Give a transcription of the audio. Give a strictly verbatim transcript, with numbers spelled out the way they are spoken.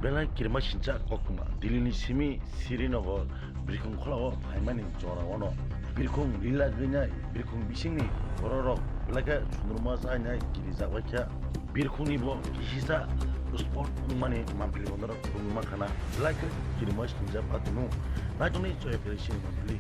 Belai kirima sincha koktwma Delhi ni simi Srinagar birkhung kholao phaimani jora ono birkhung lila gwnai birkhung bisingni bororok belai khe sundruma chainai kirijak bai kha. Birkhungni bo kisisa spot wngmani mampli bonorok wngma khana belai khe kirima sincha patwmung naitongni choya khe sini mampli.